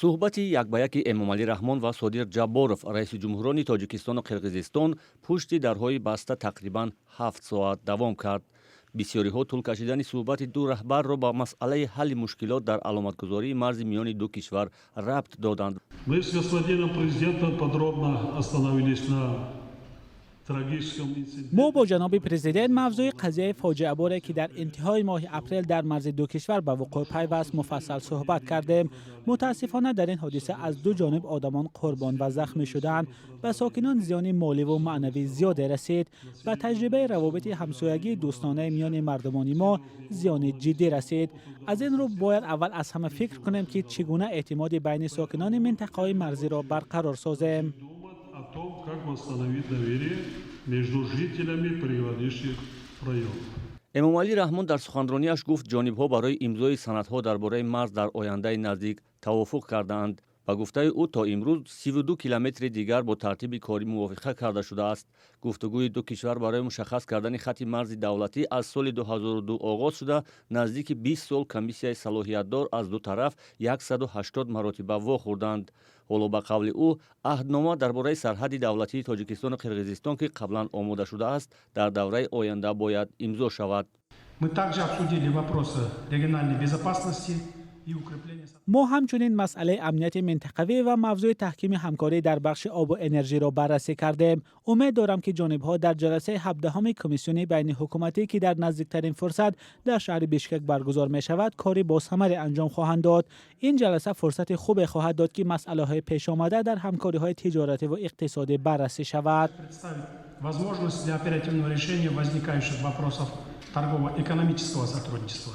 Суҳбати якбаяки Эмомалӣ Раҳмон ва Содир Ҷабборов, раиси ҷумҳурони Тоҷикистону Қирғизистон, пушти дарҳои баста тақрибан 7 соат давом кард. Бисёриҳо тӯл кашидани суҳбати ду раҳбарро ба масъалаи ҳалли мушкилот дар аломатгузории марзи миёни ду кишвар рабт доданд. Мы с господином президентом подробно остановились на Мо бо ҷаноби президент мавзӯи қазияи фоҷиаборе, ки дар интиҳои моҳи апрел дар марзи ду кишвар ба вуқӯъ пайваст, муфассал суҳбат кардем. Мутаассифона, дар ин ҳодиса аз ду ҷониб одамон қурбон ва захмӣ шуданд. Ба сокинон зиёни моливу маънавӣ зиёде расид. Ба таҷрибаи равобити ҳамсоягии дӯстонаи миёни мардумони мо зиёни ҷиддӣ расид. Аз ин рӯ бояд аввал аз ҳама фикр кунем, ки чӣ гуна эътимоди байни сокинони минтақаҳои марзиро барқарор созем. О том, как восстановить доверие между жителями приграничных районов. Эмомалӣ Раҳмон дар суханронияш гуфт, ҷонибҳо барои имзои санадҳо дар бораи марз дар ояндаи наздик тавофуқ кардаанд. Ба гуфтаи ӯ, то имрӯз 32 километри дигар бо тартиби корӣ мувофиқа карда шудааст. Гуфтугӯи ду кишвар барои мушаххас кардани хатти марзи давлатӣ аз соли 2002 оғоз шуда, наздики 20 сол комиссияи салоҳиятдор аз ду тараф 180 маротиба вохӯрданд. Ҳоло, ба қавли ӯ, аҳднома дар бораи сарҳади давлатии Тоҷикистону Қирғизистон, ки қаблан омода шудааст, дар давраи оянда бояд имзо шавад. Мы также обсудили вопросы региональной безопасности и укрепления Мо ҳамчунин масъалаи амнияти минтақавӣ ва мавзӯи таҳкими ҳамкорӣ дар бахши обу энержиро баррасӣ кардем. Умед дорам, ки ҷонибҳо дар ҷаласаи 17-ҳуми комиссиони байниҳукуматӣ, ки дар наздиктарин фурсат дар шаҳри Бишкек баргузор мешавад, кори босамаре анҷом хоҳанд дод. Ин ҷаласа фурсати хубе хоҳад дод, ки масъалаҳои пешомада дар ҳамкориҳои тиҷоративу иқтисодӣ баррасӣ шавад. Представит возможность для оперативного решения возникающих вопросов торгово-экономического сотрудничества.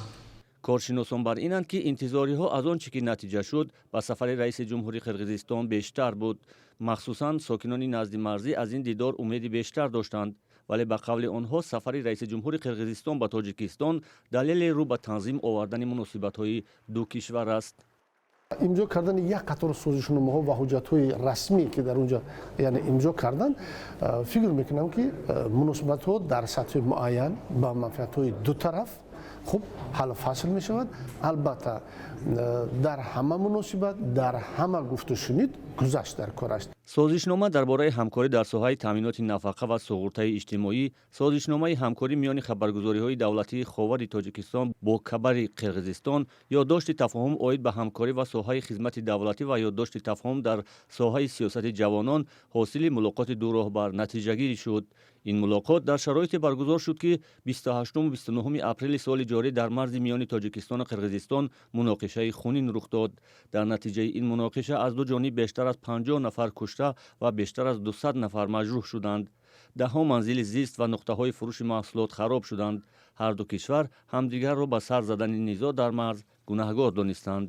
Коршиносон бар инанд, ки интизориҳо аз он чӣ ки натиҷа шуд ба сафари раиси ҷумҳури Қирғизистон бештар буд. Махсусан сокинони наздимарзӣ аз ин дидор умеди бештар доштанд, вале, ба қавли онҳо, сафари раиси ҷумҳури Қирғизистон ба Тоҷикистон далеле рӯ ба танзим овардани муносибатҳои ду кишвар аст. Имзо кардани як қатор созишномаҳо ва ҳуҷҷатҳои расмӣ, ки дар онҷо, яъне, имзо кардан, фикр мекунам, ки муносибатҳо дар сатҳи муайян ба манфиатҳои ду тараф хуб ҳаллу фасл мешавад. Албатта, дар ҳама муносибат, дар ҳама гуфтушунид гузашт дар кор аст. Созишнома дар бораи ҳамкорӣ дар соҳаи таъминоти нафақа ва суғуртаи иҷтимоӣ, созишномаи ҳамкорӣ миёни хабаргузориҳои давлатии Ховари Тоҷикистон бо Кабари Қирғизистон, ёддошти тафоҳум оид ба ҳамкорӣ ва соҳаи хизмати давлатӣ ва ёддошти тафоҳум дар соҳаи сиёсати ҷавонон ҳосили мулоқоти ду роҳбар натиҷагирӣ шуд. Ин мулоқот дар шароите баргузор шуд, ки 28-29 апрели соли ҷорӣ дар марзи миёни Тоҷикистону Қирғизистон муноқишаи хунин рух дод. Дар натиҷаи ин муноқиша аз ду ҷониб бештар аз 50 нафар кушта ва бештар аз 200 нафар маҷрӯҳ шуданд. Даҳҳо манзили зист ва нуқтаҳои фурӯши маҳсулот хароб шуданд. Ҳар ду кишвар ҳамдигарро ба сар задани низоъ дар марз гунаҳгор донистанд.